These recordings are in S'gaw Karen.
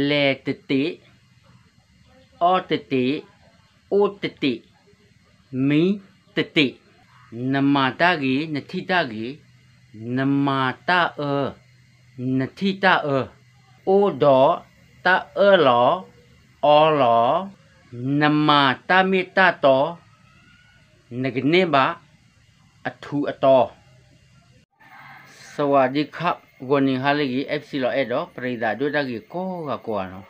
လဲၤတတ့ၢ်, အီၣ်တတ့ၢ်, အိၣ်တတ့ၢ်, မံတတ့ၢ်. နမၤတၢ်ဂ့ၤ, နထံၣ်တၢ်ဂ့ၤ, နမၤတၢ်အၢ, နထံၣ်တၢ်အၢ, အိၣ်ဒီးတၢ်အၢၣ်လီၤ, အီလီၤ, နမၤတၢ်မ့ၢ်တၢ်တီ, နကန့ၢ်ဘၣ်အထူးအတီၤ. สวัสดีครับ ဂီၤနံၤဟါလၢအဂ့ၤ FC လီၤအဲၣ်ဒီး ပရံသးဒိၣ်တၢ်ဂ့ၤကိးဂၤကိးဂၤနီၤ.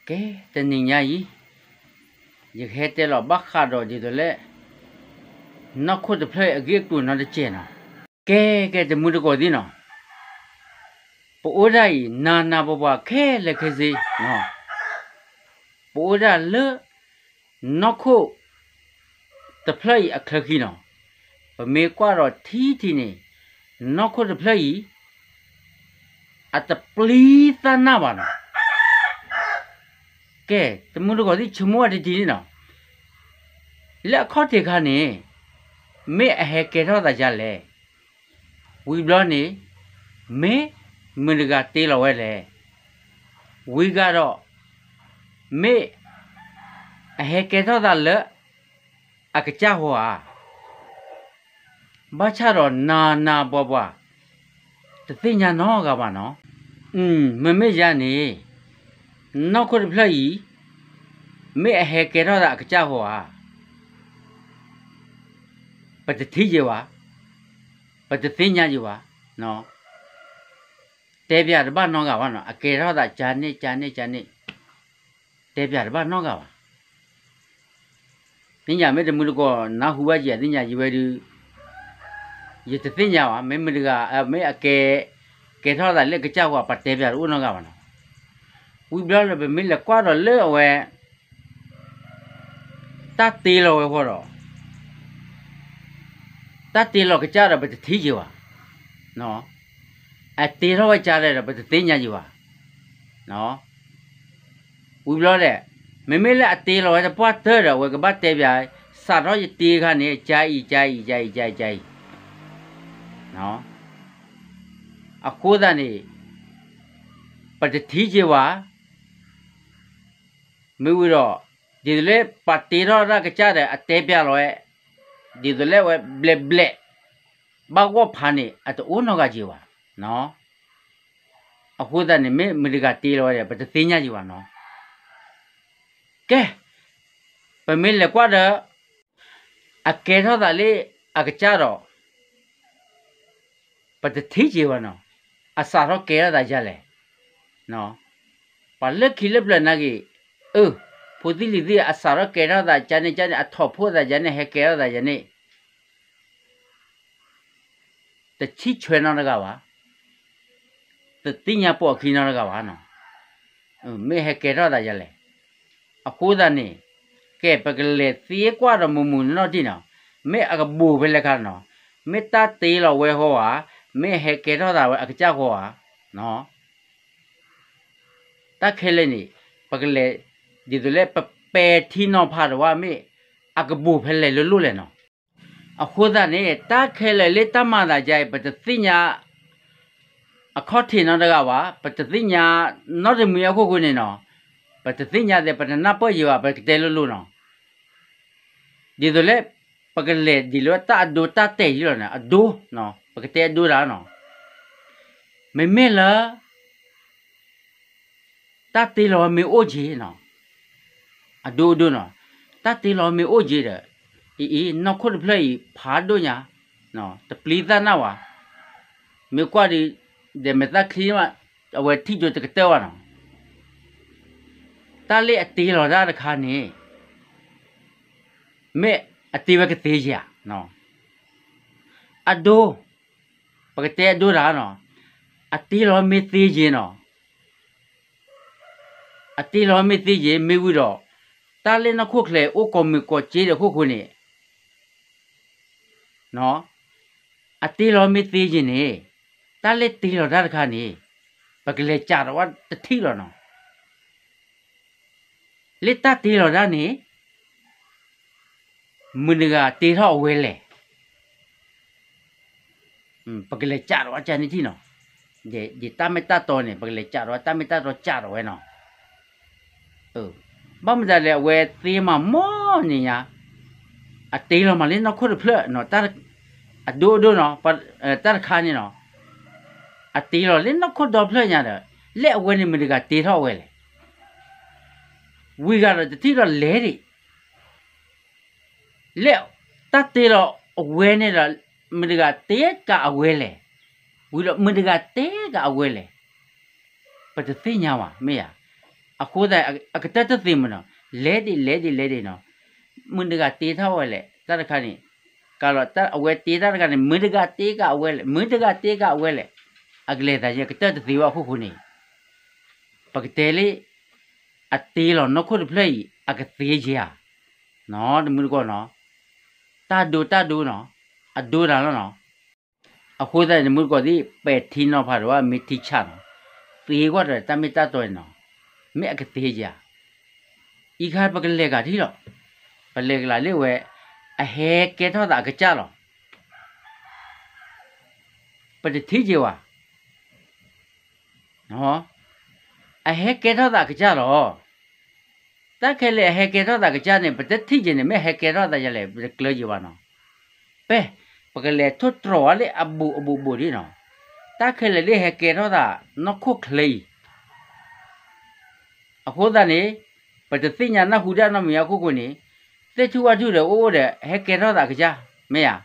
ကဲ တနံၤညါအံၤ ယကဟဲတဲလီၤဘၣ်ဃးဒီးဒ်သိးလၢ နီၢ်ခိၣ်တဖျၢၣ်အံၤအဂ့ၢ်အကျိၤနီတစဲးနီၤ. ကဲ ကဲ တမုၢ်တကိးသ့ၣ်နီၤ, ပအိၣ်ဒၣ်အံၤ နၤနၤပှၤပှၤခဲလၢာ်ခဲဆ့နီၤ, ပအိၣ်ဒၣ်လၢ နီၢ်ခိၣ်တဖျၢၣ်အံၤအချၢခံနီၤ. ပမ့ၢ်ကွၢ်ဒီးထံထံန့ၣ် နီၢ်ခိၣ်တဖျၢၣ်အံၤ အတပျံၤသၢ်နၢ်ဘၣ်နီၤ. ကဲ တမုၢ်တကိးသ့ၣ်ဆိကမိၣ်ဝဲတထံၣ်န့ၣ်နီၤ, လၢအခီၣ်ထံးခါန့ၣ် မ့ၢ်အဟဲကဲထီၣ်သးယါလဲၣ်. ဝံၤဘျီန့ၣ် မ့ၢ်မုၢ်တဂၤတ့လီၤဝဲလဲၣ်. ဝံၤဂၤဒီး မ့ၢ်အဟဲကဲထီၣ်သးလၢအကစၢ်ဃီဧါ. ဘၣ်ဆၣ်ဒီးနၤနၤပှၤပှၤ တသ့ၣ်ညါနီတဂၤဘၣ်နီၤ. မ့မ့ၢ်ယၤန့ၣ် နီၢ်ခိၣ်တဖျၢၣ်အံၤ မ့ၢ်အဟဲကဲထီၣ်သးအကစၢ်ဃီဧါ ပတထံၣ်က့ၤဘၣ်, ပတသ့ၣ်ညါက့ၤဘၣ်. တဲပၠးတဘၣ်နီတဂၤဘၣ်နီၤ, အကဲထီၣ်သးကန့ၣ် ကန့ၣ် ကန့ၣ်, တဲပၠးတဘၣ်နီတဂၤဘၣ်. သ့ၣ်ညါမ့ၢ်တမုၢ်တကိးနၢ်ဟူဘၣ်ယၤသ့ၣ်ညါယဝဲဒုး, ယတသ့ၣ်ညါဘၣ်, မ့ၢ်မုၢ်တဂၤ မ့ၢ်အကဲ ကဲထီၣ်သးလၢကစၢ်ဃီ ပတဲပၠးတအိၣ်နီတဂၤဘၣ်နီၤ. ဝံၤဘျီလၢပမ့ၢ်လဲၤကွၢ်ဒီးလၢအဝဲ တၢ်တ့လီၤဝဲဃီဒီး တၢ်တ့လီၤကစၢ်ဒီးပတထံၣ်က့ၤဘၣ်, အတ့ထီၣ်ဝဲကါလဲၣ်ဒီး ပတသ့ၣ်ညါက့ၤဘၣ်. ဝံၤဘျီဒီး မ့မ့ၢ်လၢအတ့လီၤဝဲတပှၢ်တၢၢ်ဒီး အဝဲကဘၣ်တဲပၠး စးထီၣ်ယတ့ခါန့ၣ် ကါအံၤ ကါအံၤ ကါအံၤ ကါအံၤ ကါအံၤ. အဃိသတးန့ၣ် ပတထံၣ်က့ၤဘၣ်. မ့ၢ်ဝံၤဒီး ဒ်သိးလၢပှၤတ့ထီၣ်တၢ်ကစၢ်ဒီး အတဲပၠးလီၤဝဲ, ဒ်သိးလၢအဝဲဘျဲးဘျဲး ဘၣ်ဂီၢ်ဖးန့ၣ် အတအိၣ်နီတဂၤက့ၤဘၣ်. အဃိသတးန့ၣ် မ့ၢ်မုၢ်တဂၤတ့လီၤဝဲဒီး ပတသ့ၣ်ညါက့ၤဘၣ်နီၤ. ကဲ, ပမ့ၢ်လဲၤကွၢ်ဒီး အကဲထီၣ်သးလၢအကစၢ်ဒီး ပတထံၣ်က့ၤဘၣ်နီၤ, အစးထီၣ်ကဲထီၣ်သးယါလဲၣ်. ပှၤလၢခံလၢပျၢၤနာ်က့ၤ, အၢ, ဖိသံၣ်လံၤသံၣ် အစးထီၣ်ကဲထီၣ်သးကန့ၣ်ကန့ၣ် အထီၣ်ဖိသးယါန့ၣ် ဟဲကဲထီၣ်သးယါန့ၣ် တဆံၣ်ဆွဲနီတဂၤဘၣ်, တသ့ၣ်ညါပိာ်အခံနီတဂၤဘၣ်နီၤ, မ့ၢ်ဟဲကဲထီၣ်သးယါလဲၣ်. အဃိသတးန့ၣ် ကဲ ပကလဲၤသ့ကွၢ်ဒီးမုာ်မုာ်နီၢ်နီၢ်တံၢ်နီၤ, မ့ၢ်အကဘူးဖဲလဲၣ်ခါနီၤ, မ့ၢ်တၢ်တ့လီၤဝဲဃီဧါ, မ့ၢ်ဟဲကဲထီၣ်သးဝဲအကစၢ်ဃီဧါ, တၢ်ခဲလၢာ်န့ၣ် ပကလဲၤ ဒ်သိးလၢပပဲာ်ထံနီၤဖးဒီးဝဲ မ့ၢ်အကဘူးဖဲလဲၣ်လိၤလိၤလဲၣ်နီၤ. အဃိသတးန့ၣ် တၢ်ခဲလၢာ်လၢတၢ်မၤသးယါအံၤ ပတသ့ၣ်ညါ အခီၣ်ထံးနီတဂၤဘၣ်, ပတသ့ၣ်ညါနီတမံၤအခိၣ်ဃိန့ၣ်နီၤ, ပတသ့ၣ်ညါသ့ ပတနၢ်ပၢၢ်ယံၤဘၣ်, ပကတဲလိၤလိၤနီၤ. ဒ်သိးလၢ ပကလဲၤဒ်လၢတၢ်အဒိတၢ်တဲာ်ယံၤလီၤန့ၣ် အဒိ, ပကတဲအဒိတၢ်နီၤ, မ့မ့ၢ်လၢ တၢ်တ့လီၤဝဲမ့ၢ်အိၣ်က့ၤနီၤ, အဒိအဒိနီၤ, တၢ်တ့လီၤဝဲမ့ၢ်အိၣ်က့ၤဒီး အံၤအံၤ နီၢ်ခိၣ်တဖျၢၣ်အံၤ ဖးဒိၣ်ညါ, တပျံၤသၣ်နၢ်ဝဲ, မ့ၢ်ကွၢ်ဒီး ဒဲးမဲာ်သၣ်ချံမး အဝဲထံၣ်ကၠိတကတၢၢ်ဝဲနီၤ, တၢ်လၢအတ့လီၤတၢ်တခါန့ၣ် မ့ၢ်အတ့ဝဲကသ့ဧါ, အဒိ, ပကတဲအဒိတၢ်နီၤ, အတ့လီၤမ့ၢ်သ့က့ၤနီၤ, အတ့လီၤမ့ၢ်သ့က့ၤ မ့ၢ်ဝံၤဒီး တၢ်လၢနီၢ်ခိၣ်ချၢအိၣ်ကိးမုၢ်ကိးစ့ဒီးခိၣ်ဃိန့ၣ် အတ့လီၤမ့ၢ်သ့က့ၤန့ၣ် တၢ်လၢတ့လီၤတၢ်တခါန့ၣ် ပကလဲၤစးထီၣ်ဝဲတထံၣ်လီၤနီၤ. လၢတၢ်တ့လီၤတၢ်န့ၣ် မုၢ်တဂၤတ့ထီၣ်အဝဲလဲၣ်, ပကလဲၤစးထီၣ်ဝဲကန့ၣ်ထံၣ်နီၤ. ယတၢ်မ့ၢ်တၢ်တီန့ၣ် ပကလဲၤကးထီၣ်ဝဲ တၢ်မ့ၢ်တၢ်တီကးထီၣ်ဝဲနီၤ. ဘၣ်မတၤလဲၣ် အဝဲသ့မးမီၢ်န့ၣ်ညါ, အတ့လီၤမးလၢနီၢ်ခိၣ်တဖျၢၣ်နီၤ, အဒိအဒိနီၤ, တၢ်တခါန့ၣ်နီၤ, အတ့လီၤလၢနီၢ်ခိၣ်ဒီဖျၢၣ်ညါဒီး လၢအဝဲန့ၣ်မတၤတဂၤတ့ထီၣ်ဝဲလဲၣ်. ဝံၤဂၤဒီးတထံၣ်ဒီးလဲၤဒံး လၢတၢ်တ့လီၤအဝဲန့ၣ်ဒီး မတၤတဂၤတ့ကးအဝဲလဲၣ်. ဝံၤဒီးမတၤတဂၤတ့ကးအဝဲလဲၣ်. ပတသ့ၣ်ညါဘၣ် မ့ၢ်ဧါ. အဃိသတး အကတၢၢ်တသ့မးနီၤ, လဲၤဒံးလဲၤဒံးလဲၤဒံးနီၤ, မတၤတဂၤတ့ထီၣ်ဝဲလဲၣ် တၢ်တခါန့ၣ်, ကးလီၤအဝဲတ့တၢ်တခါန့ၣ် မတၤတဂၤတ့ကးအဝဲလဲၣ်, မတၤတဂၤတ့ကးအဝဲလဲၣ်. အကလဲၤသးယကတၢၢ်တသ့ဘၣ်အခိၣ်ဃိန့ၣ် ပကတဲလၢ အတ့လီၤနီၢ်ခိၣ်တဖျၢၣ်အံၤ အကသ့ဧါ. တမုၢ်တကိးနီၤ, တၢ်ဒိတၢ်ဒိနီၤ, အဒိတၢ်လီၤနီၤ. အဃိသတးန့ၣ် တမုၢ်တကိးသ့ၣ် ပဲာ်ထံနီၤဖးဒီးဝဲ မ့ၢ်ထံဆးနီၤ, သ့ကွၢ်ဒီးတၢ်မ့ၢ်တၢ်တီန့ၣ်နီၤ, မ့ၢ်အကသ့ဧါ. အံၤခါပကလဲၤဂၤထံၣ်လီၤ, ပလဲၤကလးလၢဝဲ အဟဲကဲထီၣ်သးအကစၢ်လီၤ. ပတထံၣ်က့ၤဝဲ အဟဲကဲထီၣ်သးအကစၢ်လီၤ. တၢ်ခဲလၢာ်အဟဲကဲထီၣ်သးအကစၢ်န့ၣ် ပတထံၣ်က့ၤန့ၣ် မ့ၢ်ဟဲကဲထီၣ်သးယၤလဲၣ် ပတကျၢၤက့ၤဘၣ်နီၤ. ပဲ, ပကလဲၤထိၣ်တြီၤဝဲလၢအဘူးအဘူးဘူးဒ်နီၤ, တၢ်ခဲလၢာ်လၢဟဲကဲထီၣ်သးနီၢ်ခိၣ်ချ့အံၤ အဃိသတးန့ၣ် ပတသ့ၣ်ညါနၢ်ဟူဒၣ်နီတမံၤအခိၣ်ဃိန့ၣ်, သ့ၣ်ထူၣ်ဝၣ်ထူၣ်ဒီးအိၣ်အိၣ်ဒီး ဟဲကဲထီၣ်သးအကစၢ်, မ့ၢ်ဧါ.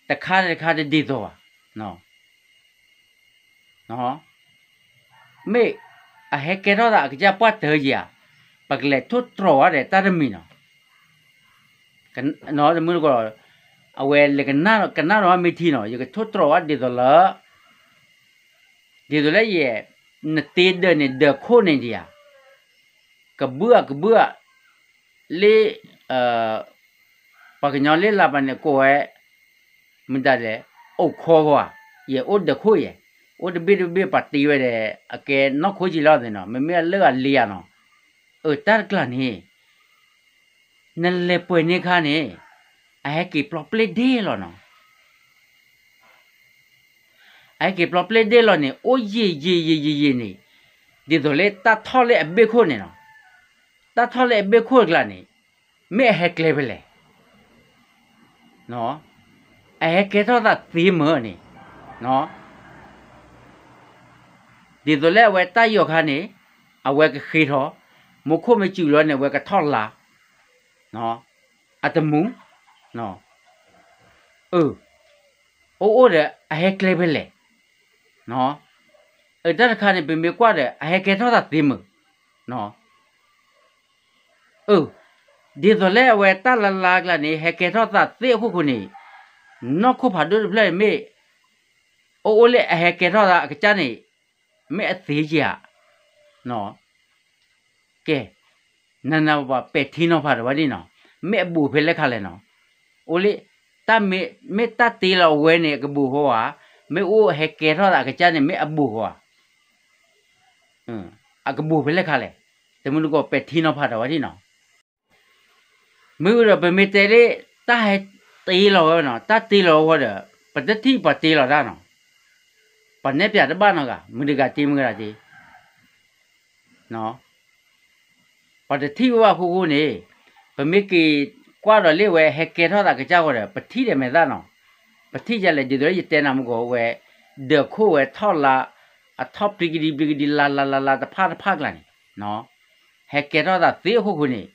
တခါတခါတဒ်သိးဘၣ်. မ့ၢ်အဟဲကဲထီၣ်သးအကစၢ်ပှၢ်တၢၢ်ယၤ, ပကလဲၤထိၣ်တြီၤဝဲဒီးတၢ်တမံၤနီၤ. တမုၢ်တကိး, အဝဲလဲၤကနၣ်ဒီးဝဲမ့ၢ်ထံနီၤ, ယကထိၣ်တြီၤဝဲဒ်သိးလၢ ဒ်သိးလၢယဲ, နတ့ဒၢးန့ၣ် ဒၢးခိၣ်န့ၣ်ဒံးဧါ, ကဘုၣ်ဧါ ကဘုၣ်ဧါ, လၢ ပှၤကညီလၢလၢပှၤန့ၣ်ကိးဝဲ မတၤလဲၣ်, အိၣ်ခိးဂီၤဧါ, ယဲအိၣ်ဒၢးခိၣ်ယဲ, အိၣ်တဘ့ၣ်တဘ့ၣ်ပှၤတ့ဝဲဒီး အကဲနီၢ်ခိကံလီၤသ့ၣ်နီၤ, မ့မ့ၢ်အလၢအလံဧါနီၤ, အတၢ်တကျါန့ၣ် နလဲၤပှဲၤန့ၢ်ခါန့ၣ် အဟဲက့ၤပျီပျဲၢ်ဒ့လီၤနီၤ. အဟဲက့ၤပျီပျဲၢ်ဒ့လီၤန့ၣ် အိၣ်ယံာ်ယံာ်ယံာ်ယံာ်ယံာ်န့ၣ်, ဒ်သိးလၢတၢ်ထီၣ်လၢအဘ့ၣ်ခိၣ်န့ၣ်နီၤ, တၢ်ထီၣ်လၢအဘ့ၣ်ခိၣ်တကျါန့ၣ် မ့ၢ်အဟဲကျဲဖဲလဲၣ်. အဟဲကဲထီၣ်သးသ့မၢန့ၣ်, ဒ်သိးလၢအဝဲတၢ်ယီၤခါန့ၣ် အဝဲကဃ့ထီၣ်, မူခိၣ်မ့ၢ်စူၤလီၤန့ၣ် အဝဲကထီၣ်လါ, အတမူ, အ, အိၣ်အိၣ်ဒီးအဟဲကျဲဖဲလဲၣ်. အတၢ်တခါန့ၣ် ပမ့ၢ်ကွၢ်ဒီး အဟဲကဲထီၣ်သးသ့မၢ, အ, ဒ်သိးလၢအဝဲတၢ်လါလါကျါန့ၣ် ဟဲကဲထီၣ်သးသ့အခိၣ်ဃိန့ၣ်, နီၢ်ခိၣ်ဖးဒိၣ်တဖျၢၣ်အံၤမ့ၢ် အိၣ်အိၣ်လၢအဟဲကဲထီၣ်သးအကစၢ်န့ၣ် မ့ၢ်အသ့ဧါ. ကဲ, နနပှၤပဲာ်ထံနီၤဖးဒီးဝဲဒ်နီၤ, မ့ၢ်အဘူးဖဲလဲၣ်ခါလဲၣ်နီၤ. အိၣ်လၢ တၢ်မ့ၢ် မ့ၢ်တၢ်တ့လီၤအဝဲန့ၣ် အကဘူးဃီဧါ, မ့ၢ်အိၣ်ဟဲကဲထီၣ်သးအကစၢ်န့ၣ် မ့ၢ်အဘူးဃီဧါ, အကဘူးဖဲလဲၣ်ခါလဲၣ်. တမုၢ်တကိးပဲာ်ထံနီၤဖးဒီးဝဲဒ်နီၤ. မ့ၢ်ဝံၤဒီးပမ့ၢ်တဲလၢ တၢ်ဟဲတ့လီၤဝဲနီၤ, တၢ်တ့လီၤဝဲဒီး ပတထံၣ်ပှၤတ့လီၤတၢ်နီၤ. ပှၤနဲၣ်ပၠးတဘၣ်နီတဂၤ, မတၤတဂၤတ့မတၤတဂၤတ့ ပှၤတထံၣ်ဝဲဘၣ်အဃိဃိန့ၣ်, ပမ့ၢ်က့ၤကွၢ်ဒီးလၢဝဲဟဲကဲထီၣ်သးကစၢ်ဃီဒီး ပထံၣ်ဒီးမဲာ်သၣ်နီၤ. ပထံၣ်ယၤလဲၣ် ဒ်သိးလၢယတဲနၤမူကီးဝဲ, ဒၢးခိၣ်ဝဲထီၣ်လါ, အထီၣ်ပျံၤကဒံပျံၤကဒံ လါလါလါလါတဖၣ်တဖၣ်ကျါန့ၣ်, ဟဲကဲထီၣ်သးသ့အဃိဃိန့ၣ်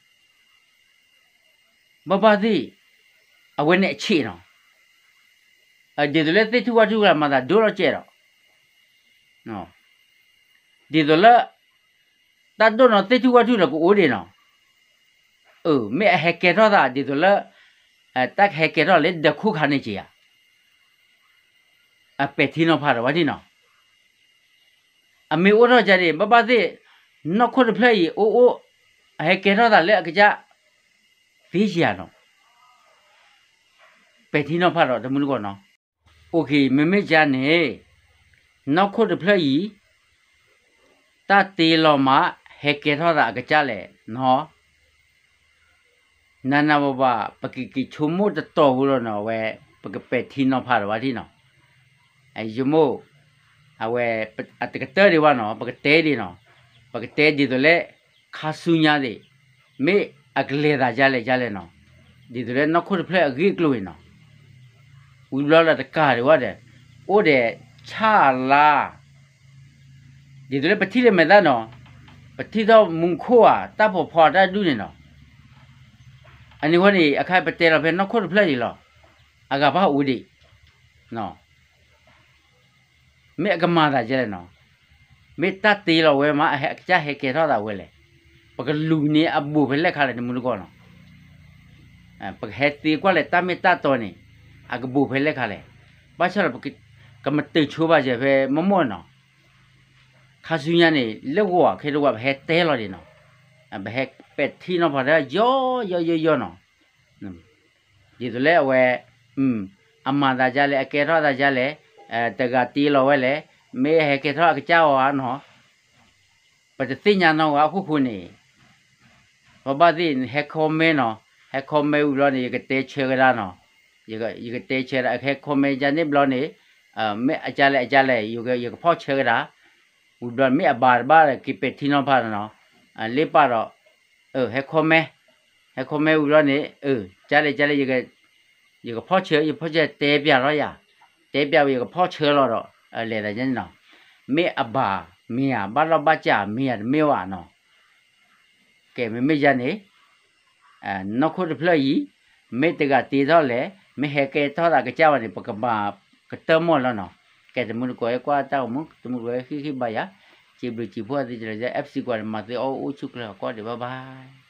ဘၣ်ဘၣ်သ့ၣ်, အဝဲန့ၣ်အဆံးနီၤ. ဒ်သိးလၢသ့ၣ်ထူၣ်ဝၣ်ထူၣ်ကျါ မၤသးဒိၣ်လီၤကဲးဒီး, ဒ်သိးလၢ တၢ်ဒိၣ်နီၤသ့ၣ်ထူၣ်ဝၣ်ထူၣ်ဒီးကအိၣ်ဒံးနီၤ. မ့ၢ်အဟဲကဲထီၣ်သးဒ်သိးလၢ တၢ်ကဟဲကဲထီၣ်လၢဒၢးခိၣ်ခါန့ၣ်က့ဧါ. အပဲာ်ထံနီၤဖးဒီးဝဲဒ်နီၤ. အမ့ၢ်အိၣ်ထီၣ်ကန့ၣ် ဘၣ်ဘၣ်သ့ၣ်, နီၢ်ခိၣ်တဖျၢၣ်အံၤအိၣ်အိၣ်, အဟဲကဲထီၣ်သးလၢအကစၢ် သ့ဧါနီၤ. ပဲာ်ထံနီၤဖးဒီးတမုၢ်တကိးနီၤ. အိၣ်ခ့ မ့မ့ၢ်ကန့ၣ်, နီၢ်ခိၣ်တဖျၢၣ်အံၤ တၢ်တ့လီၤမး ဟဲကဲထီၣ်သးအကစၢ်လဲၣ်နီၤ. နနဘၣ်ဘၣ် ပကက့ၤဆိကမိၣ်တတီၤဖိလီၤနီၤ အဝဲ ပကပဲာ်ထံနီၤဖးဒီးဝဲဒ်နီၤ. ယဆိကမိၣ် အဝဲ အတကတၢၢ်ဒံးဘၣ်နီၤ ပကတဲဒံးနီၤ, ပကတဲဒ်သိးလၢ ခါဆူညါသ့ၣ် မ့ၢ်အကလဲၤသးဒ်လဲၣ်ဒ်လဲၣ်နီၤ, ဒ်သိးလၢနီၢ်ခိၣ်တဖျၢၣ်အဂ့ၢ်အကျိၤအံၤနီၤ, ဝံၤဘျီလၢတကးဒံးဘၣ်ဒီး အိၣ်ဒီးဆၣ်အလါ ဒ်သိးလၢပထံၣ်လၢမဲာ်သၣ်နီၤ, ပထံၣ်ထီၣ်မူခိၣ်ဧါ တၢ်ဖီဖီတၢ်ဒူၣ်န့ၣ်နီၤ, အန့ၣ်ဃိန့ၣ် အခါပတဲလီၤဖဲနီၢ်ခိၣ်တဖျၢၣ်အံၤလီၤ, အဂၤဘၣ်အိၣ်ဒံး မ့ၢ်အကမၤသးဒ်လဲၣ်နီၤ, မ့ၢ်တၢ်တ့လီၤဝဲမး အကစၢ်ဟဲကဲထီၣ်သးဝဲလဲၣ်, ပကလူၤန့ၢ်အဘူးဖဲလဲၣ်ခါလဲၣ် တမူတကိးနီၤ, ပကဟဲသ့ကွၢ်လဲၣ်တၢ်မ့ၢ်တၢ်တီန့ၣ် အကဘူးဖဲလဲၣ်ခါလဲၣ်, ဘၣ်ဆၣ်ဒီး ကမၤတၢ်ဆိဘၣ်ယဲၢ်ဖဲမိၢ်မိၢ်နီၤ, ခါဆူညါန့ၣ် လၢဂီၤခဲတဝး ပဟဲတဲလီၤဒံးနီၤ, ပဟဲပဲာ်ထံနီၤဖးဒီး ယီယီယီယီနီၤ ဒ်သိးလၢအဝဲ အမၤသးဒ်လဲၣ် အကဲထီၣ်သးဒ်လဲၣ်, တဂၤတ့လီၤဝဲလဲၣ်, မ့ၢ်ဟဲကဲထီၣ်အကစၢ်အီၤဧါနီၤ, ပတသ့ၣ်ညါနီၤဝဲအခိၣ်ဃိန့ၣ်, ပဘၣ်သ့ၣ်ဟဲ comment နီၤ, ဟဲ comment ဝံၤဘျီန့ၣ် ယကတဲဆၢကဒါနီၤ, ယကတဲဆၢဒၣ် ဟဲ comment ယၤန့ၣ်ဘျီန့ၣ်, မ့ၢ်အကလဲၣ်အကလဲၣ် ယကဖီၣ်ဆၢကဒါ, ဝံၤဘျီမ့ၢ်အဘၣ်တဘၣ်ဒီး က့ၤပဲာ်ထံနီၤဖးနီၤ, လ့ပာ်ဒီး ဟဲ comment, ဟဲ comment ဝံၤဘျီန့ၣ်, ကလဲၣ်ကလဲၣ် ယကဖီၣ်ဆၢ ယဖီၣ်ဆၢတဲပၠးလီၤယၤ, တဲပၠးဝံၤ ယကဖီၣ်ဆၢလီၤဒီး လဲၤသးန့ၣ်နီၤ, မ့ၢ်အဘၣ်မ့ၢ်ဧါ ဘၣ်လီၢ်ဘၣ်စးမ့ၢ်ဧါ တမ့ၢ်ဘၣ်နီၤ, ကဲ မ့မ့ၢ်ယၤန့ၣ် နီၢ်ခိၣ်တဖျၢၣ်အံၤ, မ့ၢ်တဂၤတ့ထီၣ်လဲၣ်, မ့ၢ်ဟဲကဲထီၣ်သးကစၢ်ဝဲန့ၣ် ပကမၤကတၢၢ်မီၢ်လီၤနီၤ, ကဲ တမူတကိးကွၢ်တၢ်ဂီၤမူ တမူတကိးဃံးဃံးဘၣ်ယၤ, စံးဘျုးစံးဖှိၣ်သ့ၣ်တဖၣ်လၢ FC ကွၢ်န့ၣ် မၤသ့အီၣ်အိၣ်ဆူၣ်ချ့အီၤကီၢ်ဒံး bye bye.